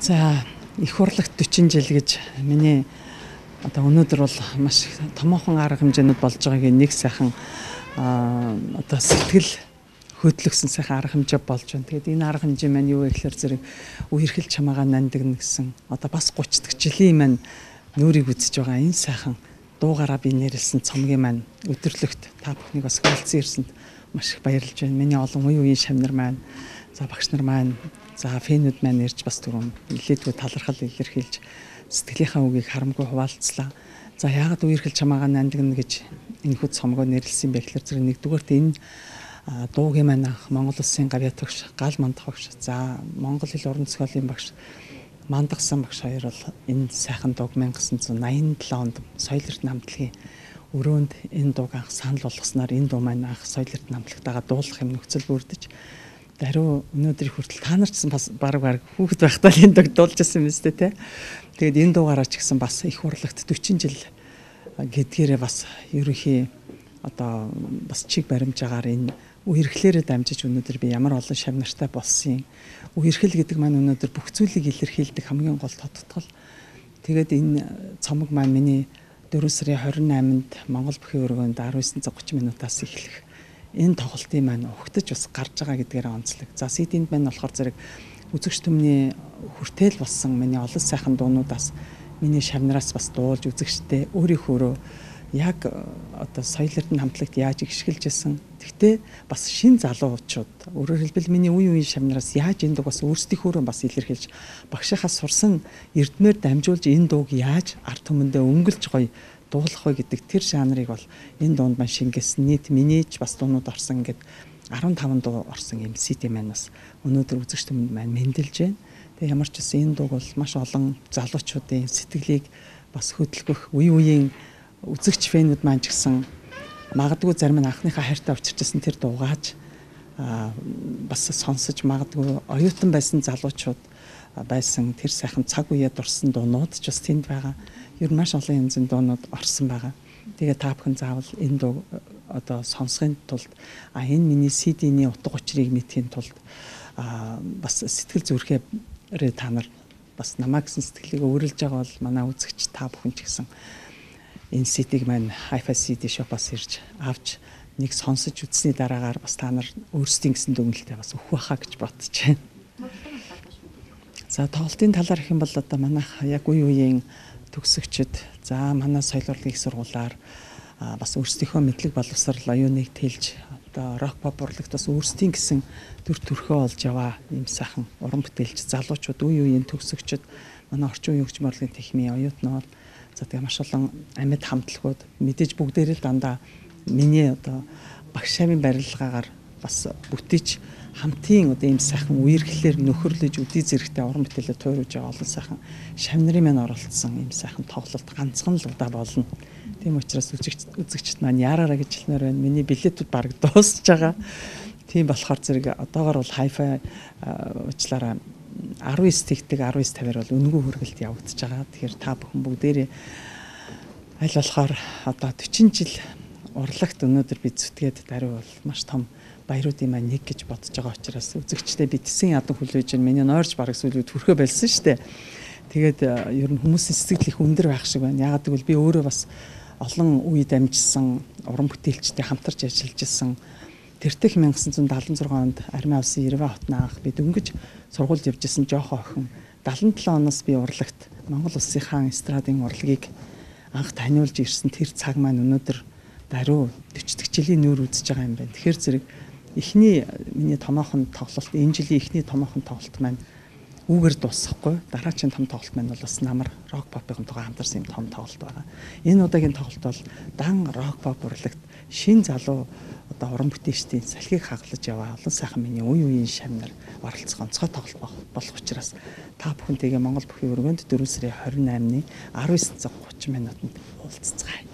За, их урлагт 40 жил гэж миний одоо өнөөдөр бол маш томоохон арга хэмжээнүүд болж байгааг нэг сайхан одоо сэтгэл хөдлөсөн сайхан арга хэмжээ болж байна. Тэгээд энэ арга хэмжээ маань юу вэ гэхээр зэрэг үерхэл чамаагаа нандигна гэсэн одоо бас 30 дахь жилийн маань нүрийг үзэж байгаа энэ сайхан дуугаараа би нэрлсэн цомгийн маань өдөрлөгт та бүхнийг бас хөрөлцөн ирсэнд маш их баярлж байна. Миний олон үе үеийн шавнар маань, за багш нар маань, за фэнүүд маань ирж бас түрүүн нэлээдгүй талархал илэрхийлж сэтгэлийнхаа үгийг харамгүй хуваалцлаа. За, яагаад үерхэл чамаагаа нандигна гэж энэхүү цомгоо нэрлсэн бэ гэхээр зэрэг нэгдүгээрт энэ дуугийн маань анх Монгол улсын гавьяат багш, гал мандах багш, за Монгол хэл уран зохиолын багш Мандагсан багш хоёр бол энэ сайхан дууг 1987 онд Соёл Эрдэнэ хамтлагийн өрөөнд энэ дууг анх санал болгосноор энэ дуу маань анх Соёл Эрдэнэ хамтлагтайгаа дуулах юм нөхцөл бүрдэж даруй өнөөдрийн хүртэл та нар ч гэсэн бас баг хүүхэд байхдаа л энэ дууг дуулж байсан юм зү тэ. Тэгээд энэ дуугаараа ч гэсэн бас их урлагт 40 жил гэдгээрээ бас ерөнхий одоо бас чиг баримжаагаар энэ үерхлээрээ дамжиж өнөөдөр би ямар олон шав нартай болсон юм. Үерхэл гэдэг маань өнөөдөр бүх зүйлийг илэрхийлдэг хамгийн гол тодтгол. Тэгээд энэ цомог маань миний 4 сарын 28-нд Монгол бүхийн өргөөнд 19:30 минутаас эхлэх энэ тоглолтын маань угтаж бас гарч байгаа гэдгээр онцлог. За, CD-нд маань болохоор зэрэг үзэгч түмний хүртэл болсон миний олон сайхан дуунуудаас миний шавнараас бас дуулж үзэгчтэй өөрийнхөөрөө яг одоо Соёл Эрдэнэ хамтлагт яаж ишгэлж исэн. Тэгтээ бас шин залуучууд өөрөөр хэлбэл миний үе үеийн шавнараас яаж энэ дууг бас өөрсдийнхөөрөө бас илэрхийлж багшийнхаа сурсан эрдмээр дамжуулж энэ дууг яаж ард түмэндээ өнгөлж гоё дуулах вэ гэдэг тэр жанрыг бол энэ дуунд маань шингээсэн. Нийт миний ч бас дуунууд орсон ингээд 15 дуу орсон юм CD маань бас өнөөдөр үзэгч түмэнд маань мэндэлж байна. Тэгээ ямар ч гэсэн энэ дууг бол маш олон залуучуудын сэтгэлийг бас хөдөлгөх үе үеийн үзэгч фэнүүд маань ч гэсэн магадгүй зарим нь анхныхаа хайртай учирчсэн тэр дуугааж бас сонсож магадгүй оюутан байсан залуучууд байсан тэр сайхан цаг үеэ дурсан дуунууд ч бас тэнд байгаа. Ер нь маш олон янзын дуунууд орсон байгаа. Тэгээ та бүхэн заавал энэ дуу одоо сонсохын тулд энэ миний CD-ний утга учирыг мэдхийн тулд бас сэтгэл зүрхээрээ та нар бас намайг гэсэн сэтгэлийг өөрлөж байгаа бол манай үзэгч та бүхэн ч гэсэн энэ CD-г маань Hi-Fi CD shop-аас ирж авч нэг сонсож үзсний дараагаар бас та нар өөрсдийн гэсэн дүгнэлтээ бас өгөх байхаа гэж бодож байна. За, тоглолтын талаар гэх юм бол одоо манайх яг үе үеийн төгсөгчд, за манай соёл урлагийн их сургуулиар бас өөрсдийнхөө мэдлэг боловсрол оюуныг тэлж одоо рок поп урлагт бас өөрсдийн гэсэн төр төрхөө олж яваа юм сайхан уран бүтээлч залуучууд үе үеийн төгсөгчд манай орчин үеийн хөгжим урлагийн техникийн оюутнууд, за тэгээ маш олон амьд хамтлагууд мэдээж бүгдээрээ л дандаа миний одоо багш шавийн барилгаагаар бас бүтээж хамтын одоо ийм сайхан үерхлээр нөхөрлөж өдий зэрэгтэй уран бүтээлээ тойруулж байгаа олон сайхан шав нарын маань оролцсон ийм сайхан тоглолт ганцхан л удаа болно. Тийм учраас үзэгчд маань яараараа гэж хэлмээр байна. Миний билетүүд бараг дуусч байгаа. Тийм болохоор зэрэг одоогор бол Hi-Fi уучлаарай 19 тэгтэг 19:50-аар бол үнэгүй хүргэлт явагдаж байгаа. Тэгэхээр та бүхэн бүгдээрээ аль болохоор одоо 40 жил урлагт өнөөдөр би зүтгээд даруй бол маш том баяруудын маань нэг гэж бодож байгаа учраас үзэгчдээ би тэсэн ядан хүлээж байна. Миний нойрч бараг сүүлүүд хүрхээ болсон шүү дээ. Тэгээд ер нь хүмүүсийн сэтгэл их өндөр байх шиг байна. Яагаад гэвэл би өөрөө бас олон үе дамжсан уран бүтээлчтэй хамтарч ажиллаж исэн. Тэртэх 1976 онд Армийн улсын Ереван хотны анх би дөнгөж сургуульд явж исэн жоохон охин 77 оноос би урлагт Монгол улсынхаа эстрадын урлагийг анх таниулж ирсэн тэр цаг маань өнөөдөр даруй 40 дахь жилийн нүүр үзэж байгаа юм байна. Тэгэхээр зэрэг эхний миний томоохон тоглолт, энэ жилийн эхний томоохон тоглолт маань үүгээр дуусахгүй. Дараагийн том тоглолт маань бол бас намар рок попын тоогоо хамтарсан юм том тоглолт байгаа. Энэ удаагийн тоглолт бол дан рок поп урлагт шин залуу одоо уран бүтээлчдийн салхийг хаглаж яваа олон сайхан миний үе үеийн шав нар оролцох онцгой тоглолт болох учраас та бүхэнтэйгээ Монгол бүхийн өргөнд 4 сарын 28-ны 19:30 минутанд уулзцгаая.